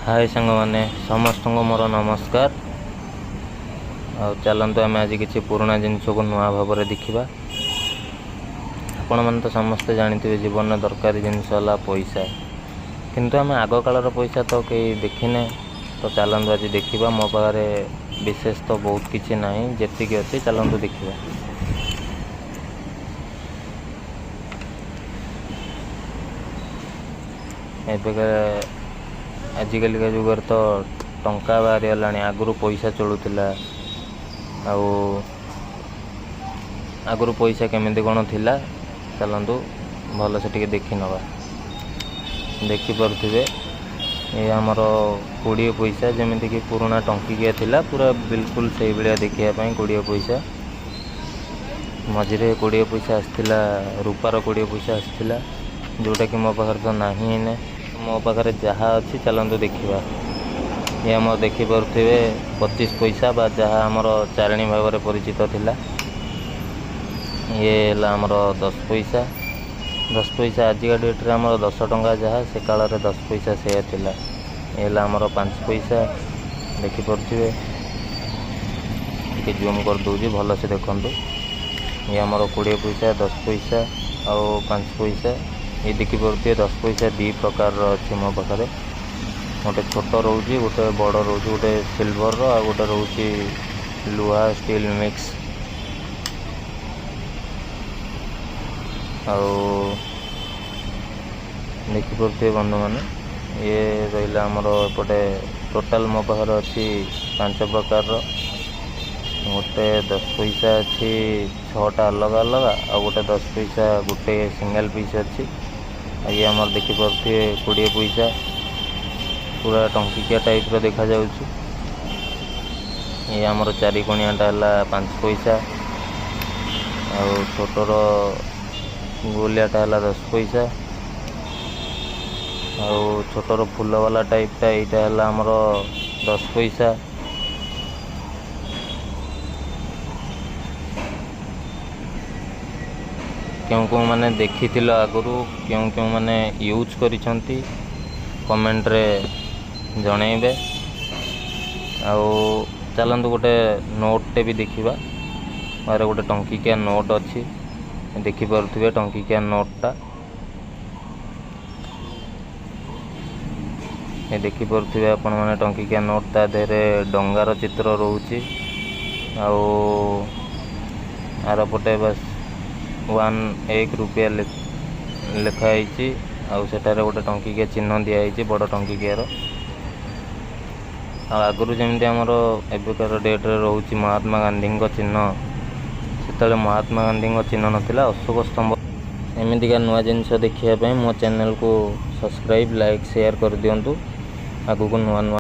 ହାଏ ସାଙ୍ଗମାନେ, ସମସ୍ତଙ୍କୁ ମୋର ନମସ୍କାର। ଆଉ ଚାଲନ୍ତୁ, ଆମେ ଆଜି କିଛି ପୁରୁଣା ଜିନିଷକୁ ନୂଆ ଭାବରେ ଦେଖିବା। ଆପଣମାନେ ତ ସମସ୍ତେ ଜାଣିଥିବେ, ଜୀବନରେ ଦରକାରୀ ଜିନିଷ ହେଲା ପଇସା। କିନ୍ତୁ ଆମେ ଆଗ କାଳର ପଇସା ତ କେହି ଦେଖିନେ। ତ ଚାଲନ୍ତୁ, ଆଜି ଦେଖିବା। ମୋ ପାଖରେ ବିଶେଷ ତ ବହୁତ କିଛି ନାହିଁ, ଯେତିକି ଅଛି ଚାଲନ୍ତୁ ଦେଖିବା। ଏବେକା ଆଜିକାଲିକା ଯୁଗରେ ତ ଟଙ୍କା ବାହାରିଗଲାଣି। ଆଗରୁ ପଇସା ଚଳୁଥିଲା। ଆଉ ଆଗରୁ ପଇସା କେମିତି କ'ଣ ଥିଲା, ଚାଲନ୍ତୁ ଭଲସେ ଟିକେ ଦେଖି ନେବା। ଦେଖିପାରୁଥିବେ, ଏ ଆମର 20 ପଇସା। ଯେମିତିକି ପୁରୁଣା ଟଙ୍କିକିଆ ଥିଲା, ପୁରା ବିଲକୁଲ ସେଇଭଳିଆ ଦେଖିବା ପାଇଁ 20 ପଇସା। ମଝିରେ 20 ପଇସା ଆସିଥିଲା, ରୂପାର 20 ପଇସା ଆସିଥିଲା, ଯେଉଁଟାକି ମୋ ପାଖରେ ତ ନାହିଁ ଏଇନେ। ମୋ ପାଖରେ ଯାହା ଅଛି ଚାଲନ୍ତୁ ଦେଖିବା। ଇଏ ଆମର ଦେଖିପାରୁଥିବେ 25 ପଇସା ବା ଯାହା ଆମର ଚାରିଣୀ ଭାବରେ ପରିଚିତ ଥିଲା। ଇଏ ହେଲା ଆମର 10 ପଇସା। 10 ପଇସା ଆଜିକା ଡେଟ୍ରେ ଆମର 10 ଟଙ୍କା ଯାହା, ସେ କାଳରେ 10 ପଇସା ସେଇଆ ଥିଲା। ଇଏ ହେଲା ଆମର 5 ପଇସା, ଦେଖିପାରୁଥିବେ। ଟିକେ ଜୁମ୍ କରିଦେଉଛି, ଭଲସେ ଦେଖନ୍ତୁ। ଇଏ ଆମର 20 ପଇସା, 10 ପଇସା ଆଉ 5 ପଇସା। ଇଏ ଦେଖିପାରୁଥିବେ, 10 ପଇସା ଦୁଇ ପ୍ରକାରର ଅଛି ମୋ ପାଖରେ। ଗୋଟେ ଛୋଟ ରହୁଛି, ଗୋଟେ ବଡ଼ ରହୁଛି। ଗୋଟେ ସିଲଭରର ଆଉ ଗୋଟେ ରହୁଛି ଲୁହା ଷ୍ଟିଲ୍ ମିକ୍ସ। ଆଉ ଦେଖିପାରୁଥିବେ ବନ୍ଧୁମାନେ, ଇଏ ରହିଲା ଆମର ଏପଟେ। ଟୋଟାଲ୍ ମୋ ପାଖରେ ଅଛି ପାଞ୍ଚ ପ୍ରକାରର। ଗୋଟେ 10 ପଇସା ଅଛି ଛଅଟା ଅଲଗା ଅଲଗା, ଆଉ ଗୋଟେ 10 ପଇସା ଗୋଟେ ସିଙ୍ଗଲ୍ ପିସ୍ ଅଛି। ଆଉ ଇଏ ଆମର ଦେଖିପାରୁଥିବେ 20 ପଇସା, ପୁରା ଟଙ୍କିକିଆ ଟାଇପ୍ର ଦେଖାଯାଉଛି। ଇଏ ଆମର ଚାରିକୋଣିଆଟା ହେଲା 5 ପଇସା, ଆଉ ଛୋଟର ଗୋଲିଆଟା ହେଲା 10 ପଇସା, ଆଉ ଛୋଟର ଫୁଲବାଲା ଟାଇପ୍ଟା ଏଇଟା ହେଲା ଆମର 10 ପଇସା। କେଉଁ କେଉଁମାନେ ଦେଖିଥିଲ ଆଗରୁ, କେଉଁ କେଉଁମାନେ ୟୁଜ୍ କରିଛନ୍ତି, କମେଣ୍ଟରେ ଜଣେଇବେ। ଆଉ ଚାଲନ୍ତୁ, ଗୋଟେ ନୋଟ୍ଟେ ବି ଦେଖିବା। ପାଖରେ ଗୋଟେ ଟଙ୍କିକିଆ ନୋଟ୍ ଅଛି, ଦେଖିପାରୁଥିବେ ଟଙ୍କିକିଆ ନୋଟ୍ଟା। ଏ ଦେଖିପାରୁଥିବେ ଆପଣମାନେ ଟଙ୍କିକିଆ ନୋଟ୍। ତା ଦେହରେ ଡଙ୍ଗାର ଚିତ୍ର ରହୁଛି ଆଉ ଆରପଟେ ବାସ୍ 1 1 ରୁପିଆ ଲେଖା ହେଇଛି। ଆଉ ସେଠାରେ ଗୋଟେ ଟଙ୍କିକିଆ ଚିହ୍ନ ଦିଆହେଇଛି, ବଡ଼ ଟଙ୍କିକିଆର। ଆଉ ଆଗରୁ ଯେମିତି ଆମର ଏବେକାର ଡେଟ୍ରେ ରହୁଛି ମହାତ୍ମା ଗାନ୍ଧୀଙ୍କ ଚିହ୍ନ, ସେତେବେଳେ ମହାତ୍ମା ଗାନ୍ଧୀଙ୍କ ଚିହ୍ନ ନଥିଲା, ଅଶୋକ ସ୍ତମ୍ଭ। ଏମିତିକା ନୂଆ ଜିନିଷ ଦେଖିବା ପାଇଁ ମୋ ଚ୍ୟାନେଲକୁ ସବସ୍କ୍ରାଇବ୍, ଲାଇକ୍, ସେୟାର କରିଦିଅନ୍ତୁ। ଆଗକୁ ନୂଆ ନୂଆ